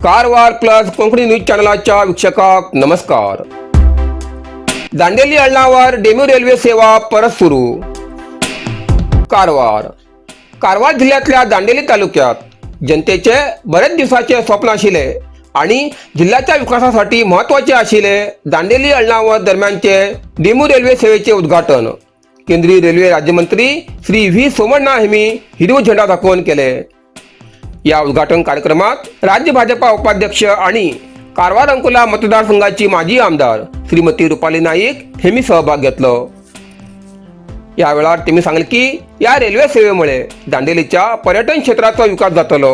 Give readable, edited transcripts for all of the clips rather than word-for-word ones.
Karwar plus Konkani news चॅनलाच्या वीक्षकांक नमस्कार. Dandeli अळणावर DEMU railway सेवा परत सुरू. कारवार. कारवार जिल्ह्यातल्या दांडेली तालुक्यात जनतेचे बरेच दिवसाचे स्वप्न आशिल्ले आणि जिल्ह्याच्या विकासासाठी महत्त्वाचे आशिल्ले दांडेली अळणावर दरम्यानचे डेमू रेल्वे सेवेचे उद्घाटन केंद्रीय रेल्वे राज्यमंत्री श्री व्ही सोमण्णा यांनी हिरवी झेंडा दाखवून केले. या उद्घाटन कार्यक्रमात राज्य भाजपा उपाध्यक्ष आणि कारवार अंकोला मतदारसंघाची माजी आमदार श्रीमती रुपाली नाईक यांनी सहभाग घेतलो. या वेळार त्यांनी सांगले की या रेल्वे सेवेमुळे दांडेलीच्या पर्यटन क्षेत्राचो विकास जातलो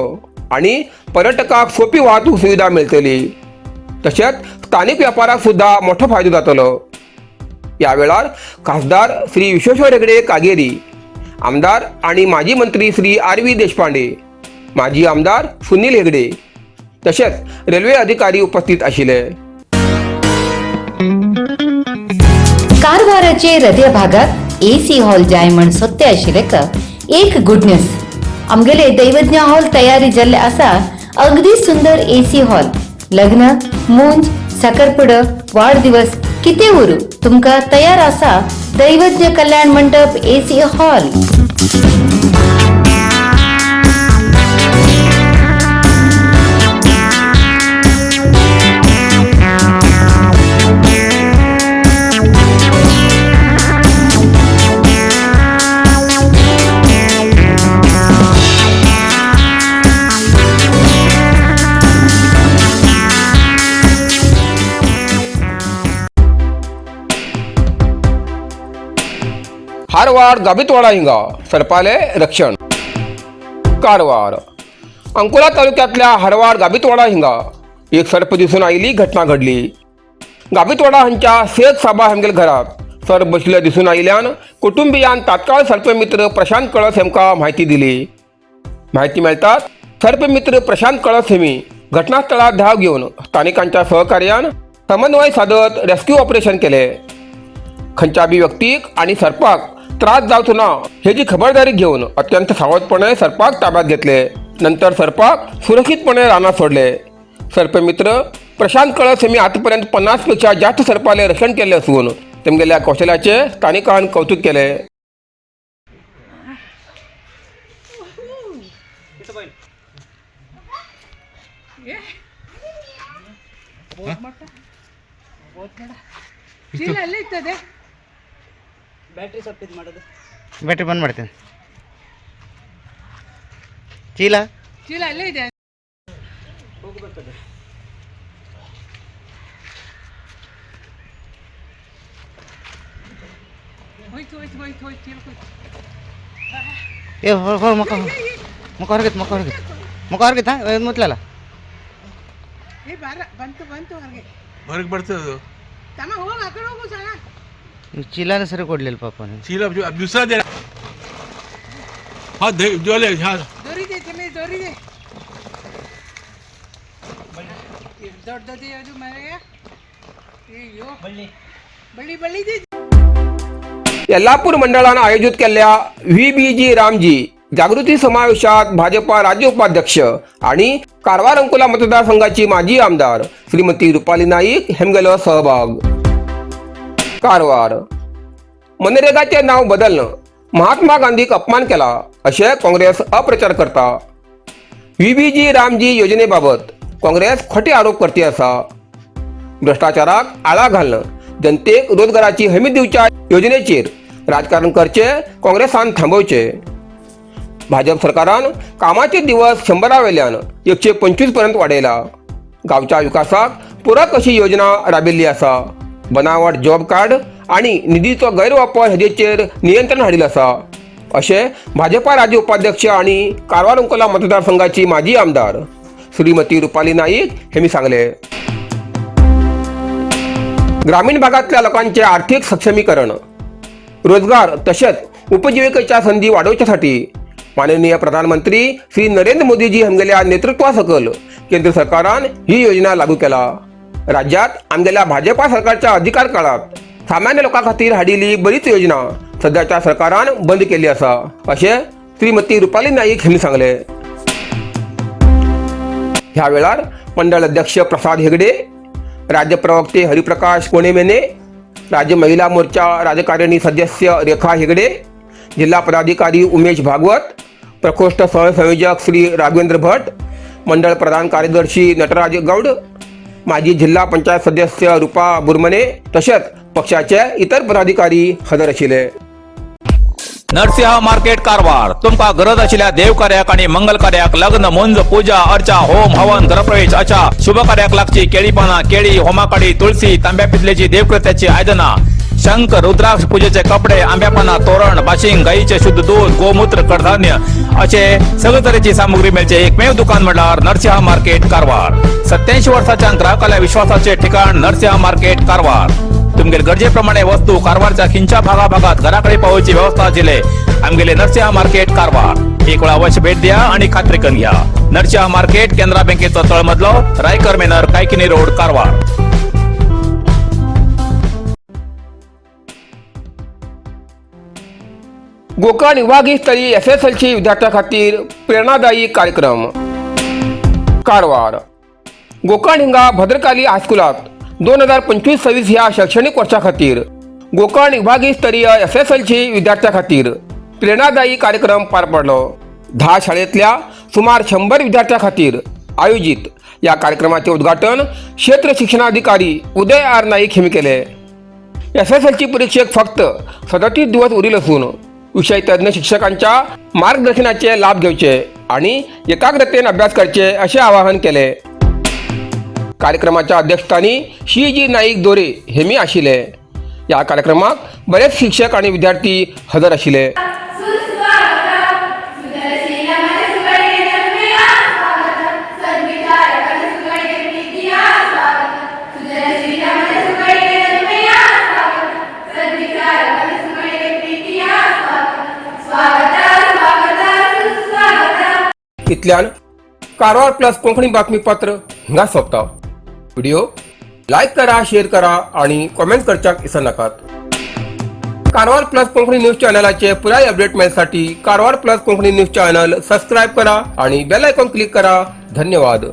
आणि पर्यटकाक सोपी वाहतूक सुविधा मेळटली, तशेंच स्थानिक व्यापाराक सुद्धा मोठो फायदो जातलो. या वेळार खासदार श्री विश्वेश्वर हेगडे कागेरी, आमदार आणि माजी मंत्री श्री आर व्ही देशपांडे, माजी आमदार सुनील हेगडे तसेच रेल्वे अधिकारी उपस्थित आशिल्ले. कारवाराचे हृदय भागात एसी हॉल जाय म्हण सोदते आशिल्ले का एक गुड न्यूज. आमगेले दैवज्ञ हॉल तयारी जाल्ले आसा. अगदी सुंदर एसी हॉल. लग्न, मुंज, साखरपुडो, वाढदिवस कितें उरू, तुमकां तयार आसा दैवज्ञ कल्याण मंडप एसी हॉल. हारवाड गाबितवाडा हिंगा सर्पाले रक्षण. कारवार. अंकोला तालुक्यातल्या हरवाड गाबितवाडा हिंगा एक सर्प दिसून आयिल्ली घटना घडली. गाबितवाडा हांच्या शेख साबा हेमगेल घरात सर्प बशिल्ले दिसून आयिल्ल्यान कुटुंबियान तात्काळ सर्पमित्र प्रशांत कळस हेमकां म्हायती दिली. माहिती मेळटात सर्पमित्र प्रशांत कळस हेमी घटनास्थळार धांव घेवन स्थानिकांच्या सहकार्यान समन्वय सादत रेस्क्यू ऑपरेशन केले. खंयच्या बी व्यक्तीक आणि सर्पाक त्रास जावचो ना हेजी खबरदारी घेवन अत्यंत सावधपणे सर्पाक ताब्यात घेतले. नंतर सर्पाक सुरक्षितपणे रानात सोडले. सर्पमित्र प्रशांत कळस हेमी आतापर्यंत 50 पेक्षा जास्त सर्पाले रक्षण केले असून तेमगेल्या कौशल्याचे स्थानिकान कौतुक केले. ಚೀಲ ಎಲ್ಲಿ ಇರ್ತದೆ? ಬ್ಯಾಟ್ರಿ ಸ್ವಲ್ಪ ಇದು ಮಾಡೋದು. ಬ್ಯಾಟ್ರಿ ಬಂದ್ ಮಾಡ್ತೇನೆ. ಚೀಲ. ಚೀಲ ಅಲ್ಲೇ ಇದೆ. ಹೋಗ್ಬೇಕದು. ಹೋಯ್ತು ಹೋಯ್ತು ಹೋಯ್ತು ಹೋಯ್ತು, ಚೀಲ ಹೋಯ್ತು. ಏ, ಹೊರ ಹೊರ ಮುಖ ಮುಖ ಹೊರಗಿತ್ತು, ಮುಖ ಹೊರಗಿತ್ತು, ಮುಖ ಹೊರಗಿತ್ತಾ ಮುತ್ಲಲ್ಲ. ಏ ಬಾರ, ಬಂತು ಬಂತು ಹೊರಗೆ. ಹೊರಗೆ ಬರ್ತದೆ ಅದು. ತಮ್ಮ, ಹೋಗ, ಆ ಕಡೆ ಹೋಗು ಸಣ. ನೀವು ಚೀಲನ ಸರಿ ಕೊಡ್ಲಿಲ್ಲ ಪಾಪ ನೀವು. ಚೀಲ दुसरा दे. हा दे जोले हा. ದೊರಿದೆ ತಮ್ಮಿ, ದೊರಿದೆ. ದೊಡ್ಡದೇ ಅದು ಮನೆಯ. ಅಯ್ಯೋ, ಬಳ್ಳಿ. ಬಳ್ಳಿ ಬಳ್ಳಿ ಇದೆ. येल्लापूर मंडळानं आयोजित केल्ल्या व्ही बी जी रामजी जागृती समावेशात भाजपा राज्य उपाध्यक्ष आणि कारवार अंकोला मतदारसंघाची माजी आमदार श्रीमती रुपाली नाईक हेमगेलो सहभाग. कारवार. मनरेगाचे नाव बदलणं महात्मा गांधीक अपमान केला अशें काँग्रेस अप्रचार करता. व्ही बी जी रामजी योजनेबाबत काँग्रेस खोटे आरोप करती आसा. भ्रष्टाचाराक आळा घालणं जनतेक रोजगाराची हमी दिवच्या योजनेचेर राजकारण करचे काँग्रेसान थांबोवचे. भाजप सरकारान कामाचे दिवस 100 वेल्यान 125 पर्यंत वाडयला. गांवच्या विकासाक पुरक अशी योजना राबयिल्ली आसा. बनावट जॉब कार्ड आनी निधीचो गैरवापर हेजेचेर नियंत्रण हाडिल्लें आसा अशें भाजपा राज्य उपाध्यक्ष आनी कारवार अंकोला मतदारसंघाची माजी आमदार श्रीमती रुपाली नाईक हेमी सांगले. ग्रामीण भागातल्या लोकांचे आर्थिक सक्षमीकरण, रोजगार तसेच उपजीविकेच्या संधी वाढवच्यासाठी माननीय प्रधानमंत्री श्री नरेंद्र मोदीजी हांगेल्या नेतृत्वासकल केंद्र सरकारान ही योजना लागू केला. राज्यात आमगेल्या भाजपा सरकारच्या अधिकार काळात सामान्य लोकां खातीर हाडिल्ली बरीच योजना सध्याच्या सरकारान बंद केल्ली आसा अशें श्रीमती रुपाली नाईक हांणी सांगले. ह्या वेळार मंडळ अध्यक्ष प्रसाद हेगडे, राज्य प्रवक्ते हरिप्रकाश कोणेमेने, राज्य महिला मोर्चा राजकारिणी सदस्य रेखा हेगडे, जिल्हा पदाधिकारी उमेश भागवत, प्रकोष्ठ सहसंयोजक श्री राघवेंद्र भट, मंडळ प्रधान कार्यदर्शी नटराज गौड, माजी जिल्हा पंचायत सदस्य रुपा बुरमने तसेच पक्षाचे इतर पदाधिकारी हजर आशिल्ले. नरसिंह मार्केट कारवार. तुमकां गरज आशिल्ल्या देव कार्याक आणि मंगल कार्याक, लग्न, मुंज, पूजा अर्चा, होम हवन, घरप्रवेश अशा शुभ कार्याक लागची केळी पानां, केळी, होमाकाडी, तुळसी, तांब्या पितलेची देवकृत्याची आयदनां, शंख, रुद्राक्ष, पूजेचे कपडे, आंब्या पानां, तोरण, बाशिंग, गाईचे शुद्ध दूध, गोमूत्र, कडधान्य असे सगळे तरेची सामुग्री मेळचे एकमेव दुकान म्हणल्यार नरसिंह मार्केट कारवार. 87 वर्साच्या ग्राहकाला विश्वासाचे ठिकाण नरसिंह मार्केट कारवार. तुमगेले गरजेप्रमाणे वस्तू कारवारच्या खिंच्या भागाभागात घराकडे पावोवची व्यवस्था आशिल्ले आमगेले नरसिंह मार्केट कारवार. एक वेळा अवश्य भेट द्या आणि खात्री करून घ्या. नरसिंह मार्केट, केनरा बँकेचो तळमजलो, रायकर मेनर, कायकिनी रोड, कारवार. गोकर्ण विभागीय स्तरीय एसएसएलसी विद्यार्थ्यां खातीर प्रेरणादायी कार्यक्रम. कारवार. गोकर्ण हिंगा भद्रकाली हायस्कुलात 2025-26 ह्या शैक्षणिक वर्षा खातीर गोकर्ण विभागीय स्तरीय एसएसएलसी विद्यार्थ्यां खातीर प्रेरणादायी कार्यक्रम पार पडलो. 10 शाळेतल्या सुमार 100 विद्यार्थ्यां खातीर आयोजित या कार्यक्रमाचे उद्घाटन क्षेत्र शिक्षणाधिकारी उदय आर नाईक यांनी केले. एसएसएलसी परीक्षेक फक्त 37 दिवस उरील असून विषय तज्ज्ञ शिक्षकांच्या मार्गदर्शनाचे लाभ घेवचे आणि एकाग्रतेन अभ्यास करचे असे आवाहन केले. कार्यक्रमाच्या अध्यक्षस्थानी श्री जी नाईक दोरे हे मी आशिल्ले. या कार्यक्रमाक बरेच शिक्षक आणि विद्यार्थी हजर आशिल्ले. इतल्यान कारवार प्लस कोंकणी बातमीपत्र हिंगा सोंपता. व्हिडिओ लायक करा, शेअर करा आणि कॉमेंट करच्याक विसरनाकात. कारवार प्लस कोंकणी न्यूज चॅनलाचे पुराय अपडेट मेळसाठी Karwar plus Konkani news channel subscribe करा आणि बेल आयकॉन क्लिक करा. धन्यवाद.